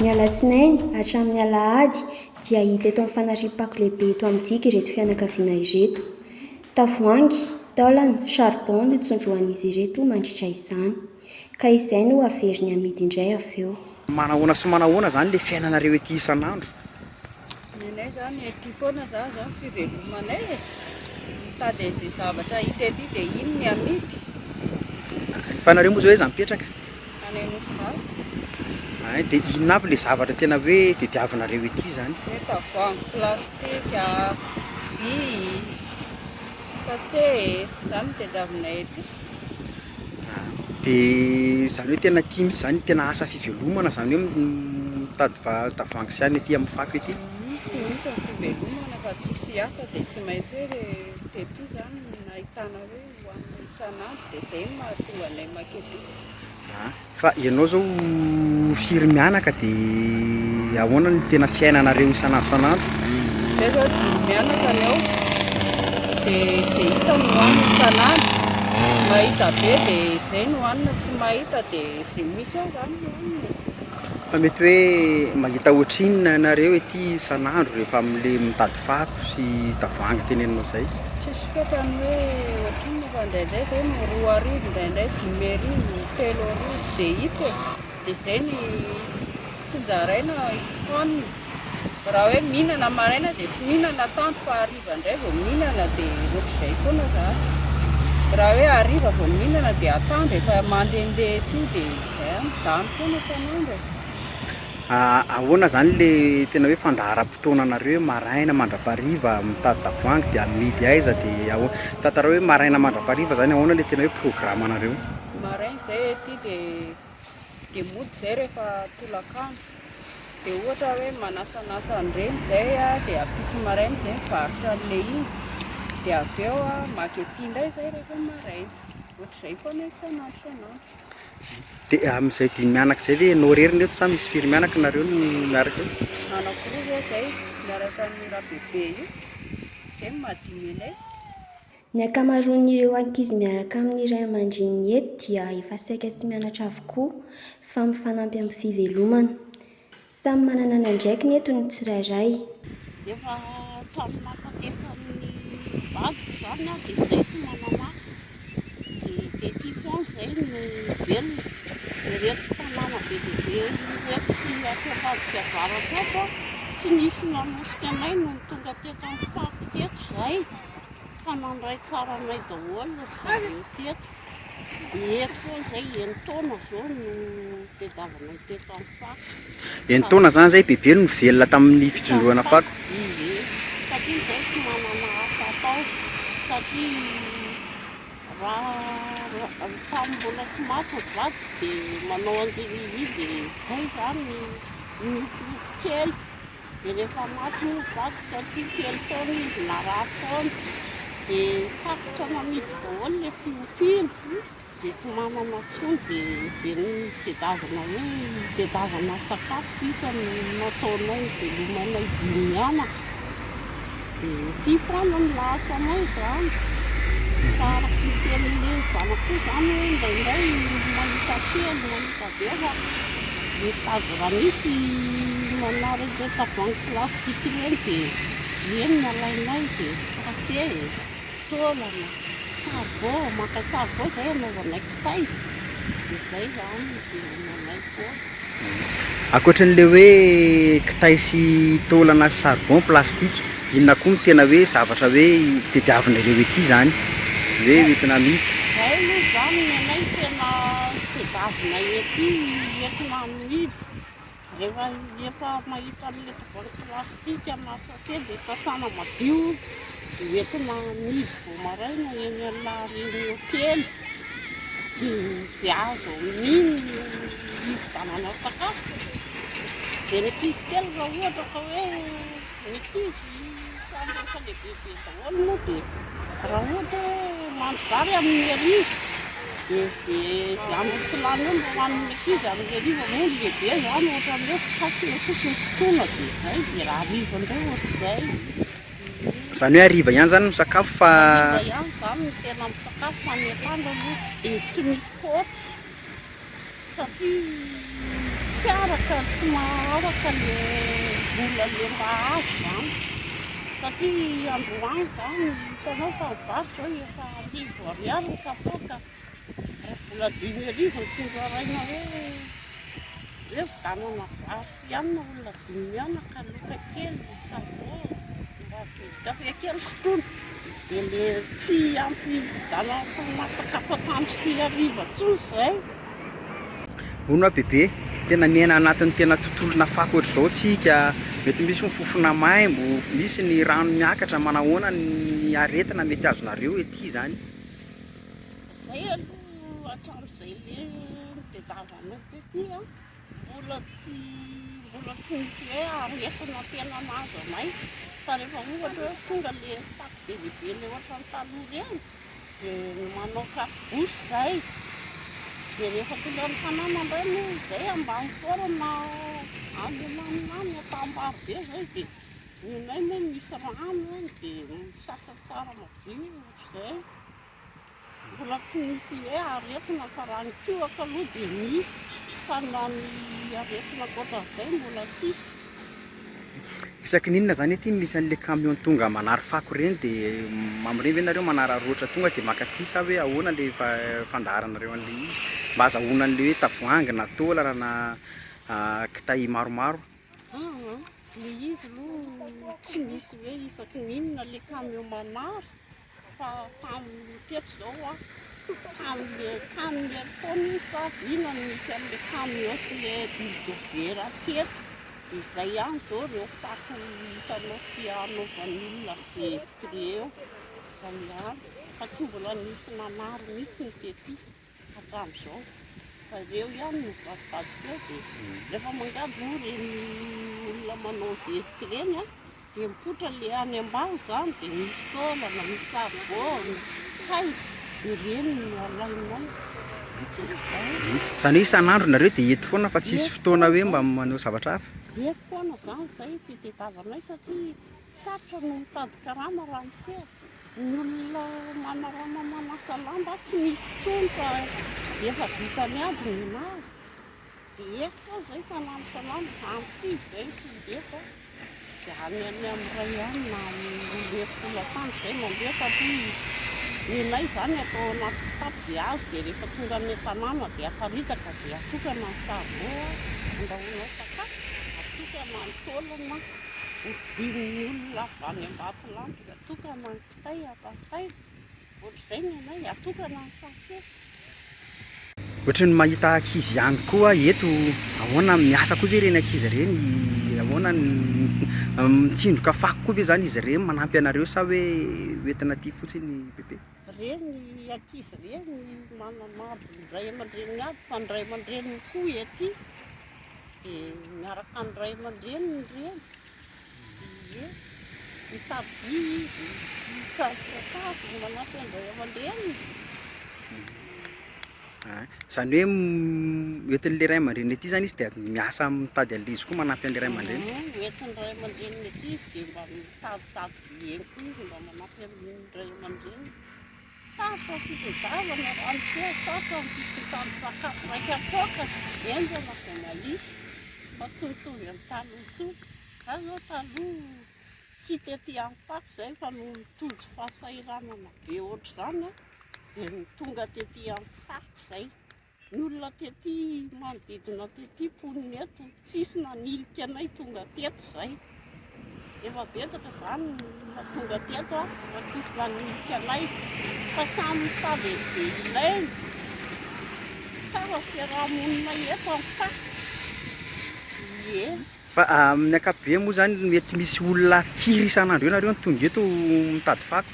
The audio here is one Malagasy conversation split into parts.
Ny alatsinainy hatramin'ny alahady dia hita eto amin'ny fanariam-pako lehibe eto amin'ny digy ireto fianakaviana ireto. Tavoahangy, taolana, charbon no tsondroan'izy ireto mandritra izany. Ka izay no averiny amidy indray avy eo. Manahoana sy manahoana izany ilay fiainanareo ety isan'andro? Ny anay izany ety foana izany izao ny fivelomanay e! Mitady an'izay zavatra hita ety dia iny ny amidy. Fa nareo moa izao aiza mipetraka? Any Anosizato. Hay, dia inona avy ilay zavatra tena hoe tediavinareo ety izany? Hoe tavoahangy plastika, vy, sachet, izany no tediavinay ety. Dia izany hoe tena tia mihitsy izany, tena asa fivelomana izany hoe mitady tavoahangy sy anona ety amin'ny fako ety? Ity mihitsy ny fivelomana fa tsisy asa dia tsy maintsy hoe tety izany no nahitana hoe hohanina isan'andro dia izay no mahatonga anay makety. Fa ianao zao firy mianaka de ahoana ny tena fiainanareo isan'andro isan'andro? Zay zao dimy mianaka ny ao de ze hita no hohanina isan'andro, mahita be de zay no hohanina, tsy mahita de ze misy eo zany no hohanina e. Fa mety hoe mahita ohatrinona ianareo ety isan'andro rehefa amle mitady fako sy tavoahangy teneninao zay? Tsisy fetrany hoe ohatrinona fa indraindray zay no 2000, indraindray 5000, 3000, ze hita e, de zay ny tsinjaraina hohanina, raha hoe mihinana maraina de tsy mihinana atoandro fa hariva indray vao mihinana de ohatr'izay foana zany, raha hoe hariva vao mihinana de atoandro efa mandehandeha ety de zay ihany, zany foana isan'andro e. Ahoana zany le tena hoe fandaharam-potoananareo hoe maraina mandra-pahariva mitady tavoahangy de amidy aiza de ahoana, tantarao hoe maraina mandra-pahariva zany ahoana le tena hoe programanareo? Maraina zay ety de de mody zay rehefa tolakandro de ohatra hoe manasanasa an'ireny zay de ampitso maraina zay mivarotra an'le izy de avy eo maka ety indray zay rehefa maraina, ohatr'izay foana isan'andro isan'andro. Dia amin'izay dimy mianaka izay ve ianao irery no eto sa misy firy mianaka nareo no miaraka eto? Anankiroa zao izay miaraka amin'io Rabebe io, izay no maha dimy anay. Ny ankamaroan'ireo ankizy miaraka amin'ny ray aman-dreniny eto dia efa saika tsy mianatra avokoa fa mifanampy amin'ny fivelomana. Samy manana ny andraikiny eto ny tsirairay. Efa hatramin'ny nahafatesan'ny vadiko izany aho dia izay tsy manana asa. Dia tety foana izay no velona. Dia ireto tanàna be dia be ireto sy aty ambadika avaratra ato, tsy nisy nanosika anay nony tonga teto amin'ny fako teto izahay fa nandray tsara anay daholo ry zareo teto. Dia eto foana izay, enin-taona izao no tediavinay teto amin'ny fako. Enin-taona izany izay bebe no nivelona tamin'ny fitsindrohana fako? Ie, satria izay tsy manana asa atao, satria raha tamin'ny mbola tsy maty ny vadiko dia manao anjiriry dia izay izany niompiompy kely. Dia rehefa maty moa ny vadiko satria telo taona izy narary foana dia tapitra namidy daholo ilay fiompiana dia tsy manana intsony dia izay nitadiavana hoe nitadiavana sakafo sisa no nataonay nivelomanay dimy mianaka. Dia ity foana no lasa anay izany. Fa araka ny tenin'ilay zanako koa izany hoe indraindray mahita kely, mahita be fa mitady raha misy manary an'ireny tavoahangy plastique ireny dia ireny no alainay dia sachet e, taolana, saribao, maka saribao izay anaovanay kitay. Dia izay izany no ivelomanay foana. Ankoatran'ilay hoe kitay sy taolana sy charbon, plastique, inona koa no tena hoe zavatra hoe tediavinareo ety izany hoe hoentina amidy? Izay aloha izany ny anay tena tediavinay ety entina amidy. Rehefa efa mahita an'ilay tavoahangy plastique na sachet dia sasana madio dia entina amidy vao maraina eny La Réunion kely. Dia izay azo amin'iny no hividianana sakafo. Dia ny ankizy kely raha ohatra ka hoe ny ankizy samy lasa lehibebe daholo moa dia raha ohatra hoe mandry vary amin'ny hariva dia izay izay andro tsy lany eo no hohanin'ny ankizy amin'ny hariva moa ny lehibe izany ohatran'ny hoe sakafo fotsiny sotroina dia izay dia raha hariva indray ohatr'izay. Izany hoe hariva ihany izany no misakafo fa. Hariva ihany izany no tena misakafo fa ny atoandro aloha tsy dia tsy misy kaoty satria. Tsy araka, tsy maharaka le vola le mba azo zany satria androany zany hitanao fa ny vary zao efa arivo ariary ny kapoaka, raha vola 5000 no tsinjaraina hoe hoe vidianana vary sy hanina olona dimy mianaka, loka kely, saribao, mba vidy kafe kely sotroina dia le tsy ampy hividianana sakafo atoandro sy hariva intsony izay. Hono hoa bebe, tena miaina anatin'ny tena tontolona fako ohatr'izao tsika, mety misy ny fofona maimbo, misy ny rano miakatra, manahoana ny aretina mety azonareo ety izany? Zay aloha hatramin'izay le nitadiavanay tety an, mbola tsy mbola tsy nisy hoe aretina tena nahazo anay fa rehefa ohatra hoe tonga le fako be dia be le ohatran'ny taloha ireny dia manao casse bouche zay, dia rehefa tonga amin'ny tanàna indray moa izay ambany foara na any ananona any Antambaro be zay dia ny anay moa misy rano any dia misasa tsara madio ohatr'izay, mbola tsy nisy hoe aretina fa raha ny kohaka aloha dia misy fa na ny aretina ankoatran'izay mbola tsisy. Isaky ny inona zany ety misy an'le camion tonga manary fako ireny de amin'ireny ve nareo manararaotra tonga de maka aty sa hoe ahoana le fandaharanareo an'le izy mba azahoana an'le hoe tavoahangy na taolana na kitay maromaro? Aa le izy aloha tsy misy hoe isaky ny inona le camion manary fa tamin'ny teto zao aho tamin'le tamin'ny herintaona iny sa inona no nisy an'le camion sy le bulldozer teto dia izay ihany zao ireo fako hitanao sy anaovan'ny olona zezika ireo, izay ihany fa tsy mbola nisy nanary mihitsy ny tety hatramin'izao fa ireo ihany no vadibadika eo dia rehefa mangady moa ireny olona manao zezika ireny an Dia mipoitra le any ambany zany dia misy taolana, misy saribao, misy kitay, ireny no alainay. Izany hoe isan'andro nareo dia eto foana fa tsisy fotoana hoe mba manao zavatra hafa? Eto foana zany zay fitediavanay satria sarotra no mitady karama ramose a! Ny olona manarama manasa lamba tsy misy intsony fa efa vitany aby ny anazy. Dia eto foana zay isan'andro isan'andro, any 9 zay no tonga eto a. Dia any any amin'ny iray any na amin'ny 12 atoandro izay mandeha satria ny anay izany atao anaty kitapo izay azo dia rehefa tonga any an-tanàna dia aparitaka dia atokana ny saribao andrahoana sakafo, atokana ny taolana hovidian'ny olona avy any Ambatolampy, atokana ny kitay hatao Ohatr'izay ny anay, atokana ny sachet. Ohatry ny mahita ankizy ihany koa eto, ahoana miasa koa ve ireny ankizy ireny, ahoana ny mitsindroka fako koa ve zany izy ireny manampy anareo sa hoe hoentina aty fotsiny bebe? Ireny ankizy ireny manana ady ny ray aman-dreniny aby fa ny ray aman-dreniny koa ety dia miaraka amin'ny ray aman-dreniny ireny. Ie, mitady vy izy, mitady sakafo, manampy an-dray aman-dreniny. Izany hoe hoentin'ilay ray aman-dreniny aty izany izy dia miasa mitady an'ilay izy koa manampy an'ilay ray aman-dreniny? Hoentin'ny ray aman-dreniny aty izy dia mba mitaditady vy eny koa izy mba manampy an'ny ray aman-dreniny. Sarotra ny fitadiavana ramose, sarotra ny mitady sakafo iray kapoaka, henjana vao mahita fa tsy mitovy amin'ny taloha intsony. Za zao taloha tsy tety amin'ny fako zay fa noho ny tojo fahasahiranana be ohatr'izany dia ny tonga tety amin'ny fako zay. Ny olona tety manodidina tety mponina eto tsisy nanilika anay tonga teto zay. Efa betsaka zany ny olona tonga teto fa tsisy nanilika anay fa samy mitady an'izay ilainy. Tsara ny fiaraha-monina eto amin'ny fako. Ie. Fa amin'ny ankapobeny moa zany mety misy olona firy isan'andro eo nareo no tonga eto mitady fako?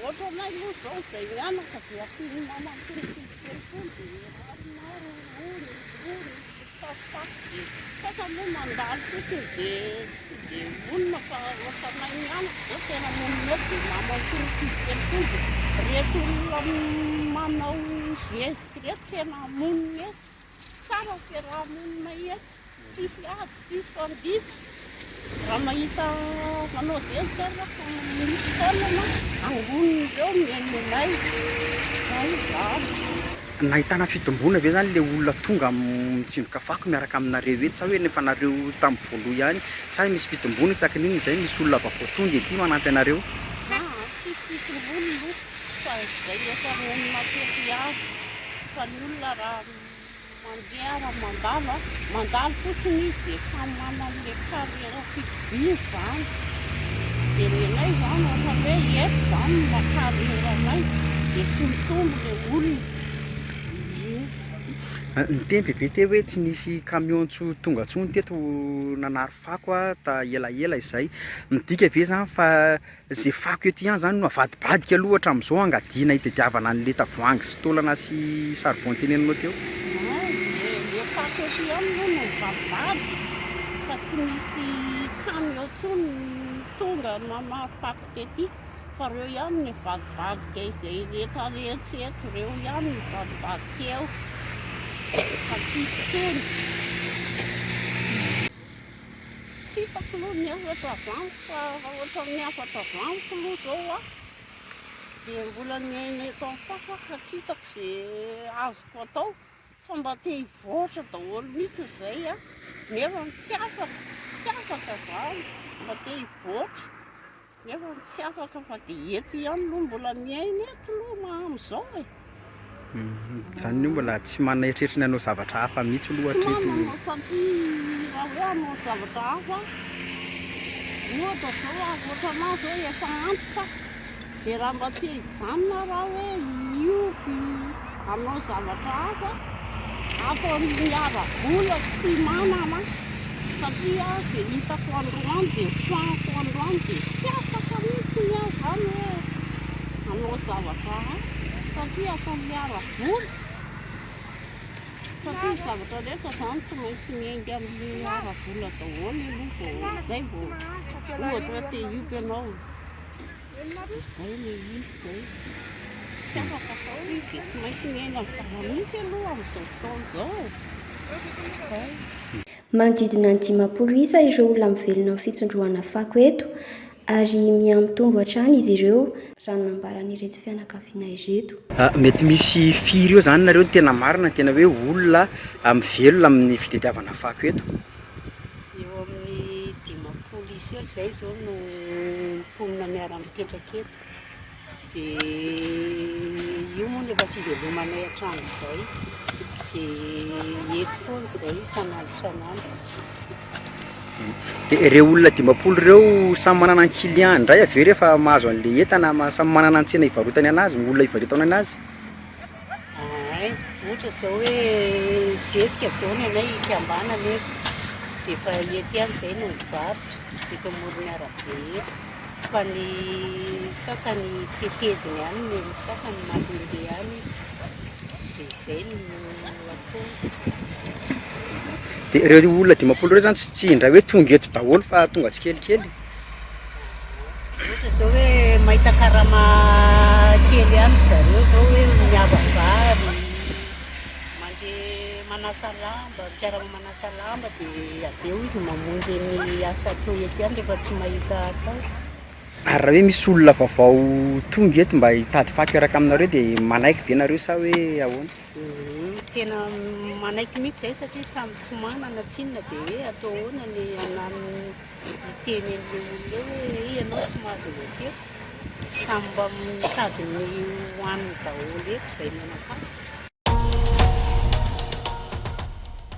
Ohatra anay moa zao izay mianaka dia ampian'ny mama miteny ankizy kely foana dia maromaro roa ny roa ny mitady fako dia sasany moa mandalo fotsiny dia tsy dia monina fa ohatra anay mianaka zao tena monina eto dia mama miteny ankizy kely foana dia reto olona manao zezika ireto tena monina eto. Tsara ny fiaraha-monina eto, tsisy ady, tsisy fanditra. Raha mahita manao zezika ary aho ka misy taolana, angoniny ireo ny nenay. Zay izany. Nahitana fitomboana ve zany le olona tonga mitsindroka fako miaraka aminareo eto sa hoe efa nareo tamin'ny voaloha ihany sa misy fitomboana isaky ny inona izay misy olona vaovao tonga ety manampy anareo? Aa tsisy fitomboana aloha fa izay efa nonina teto ihany fa ny olona raha mandeha raha mandalo a, mandalo fotsiny izy dia samy manana an'ilay carrière fitobiany izany dia ny anay izany ohatran'ny hoe eto izany no mba carrière anay dia tsy mitombo ilay olona. Ie. Niteny bebe teo hoe tsy nisy camion tso tonga intsony teto nanary fako ta elaela izay, midika ve zany fa Ze fako eto ihany zany no avadibadika aloha hatramin'izao angadiana hitadiavana an'le tavoahangy sy taolana sy charbon teneninao teo. Hay, le le fako eto ihany aloha no mivadibadika fa tsy misy camion tsony tonga namaha fako tety fa reo ihany no mivadibadika izay rehetra rehetra eto reo ihany no mivadibadika eo fa tsisy tsony. Tsy hitako aloha ny hafatra avy amiko fa raha ohatran'ny hafatra avy amiko aloha izao aho dia mbola miaina eto amin'ny fako aho ka tsy hitako izay azoko atao fa mba te hivoatra daholo mihitsy izay aho nefa tsy afaka, tsy afaka izany, mba te hivoatra nefa tsy afaka fa dia eto ihany aloha mbola miaina eto aloha amin'izao e. Izany hoe mbola tsy manana eritreritra ny hanao zavatra hafa mihitsy aloha Tsy hatreto. manana satria raha hoe hanao zavatra hafa, ohatra izao aho, ohatra anah izao efa antitra aho, dia raha mba te hijanona aho raha hoe hiompy, hanao zavatra hafa, ato amin'ny ara-bola tsy manana aho satria izay hitako androany dia fohaniko androany dia tsy afaka mihitsy aho izany hoe hanao zavatra hafa. Satria atao miara-vola, satria ny zavatra rehetra izany tsy maintsy miainga amin'ny ara-bola daholo aloha vao izay vao ohatra hoe te hiompy ianao, izay ilay izy izay. Tsy afaka satria dia tsy maintsy miainga amin'ny zava-misy aloha amin'izao fotoana izao e. Izay. Manodidina ny 50 isa ireo olona mivelona amin'ny fitsondrohana fako eto ary mihamitombo hatrany izy ireo, raha ny nambaran'ireto fianakaviana ireto. Mety misy firy eo zany nareo ny tena marina, ny tena hoe olona mivelona amin'ny fitadiavana fako eto? Eo amin'ny 50 isa eo izay izao no mponina miara-mipetraka eto. Dia io moa no efa fivelomanay hatramin'izay. Dia eto foana izay isan'andro isan'andro. Dia ireo olona 50 ireo samy manana ny client indray avy eo rehefa mahazo an'ilay entana, samy manana ny tsena hivarotany anazy, ny olona hivarotany anazy. Hay, ohatra izao hoe zezika izao ny anay hikambanana eto, dia efa eto ihany izay no mivarotra, eto amoron'ny arabe eto. Fa ny sasany teteziny any, ny sasany mandehandeha any izy, dia izay no ataony. Dia ireo olona 50 ireo izany tsy indray hoe tonga eto daholo fa tonga tsikelikely. Ohatra izao hoe mahita karama kely ihany ry zareo izao hoe miava-bary, mandeha manasa lamba, mikarama manasa lamba dia avy eo izy mamonjy ny asa atao eto ihany rehefa tsy mahita atao. Ary raha hoe misy olona vaovao tonga eto mba hitady fako hiaraka aminareo dia manaiky ve nareo sa hoe ahoana? Tena manaiky mihitsy izahay satria samy tsy manana tsinona dia hoe atao ahoana ny hanano hiteny an'ilay olona eo hoe ianao tsy mahazo manketo, samy mba mitady ny hohaniny daholo eto izay mianakavy.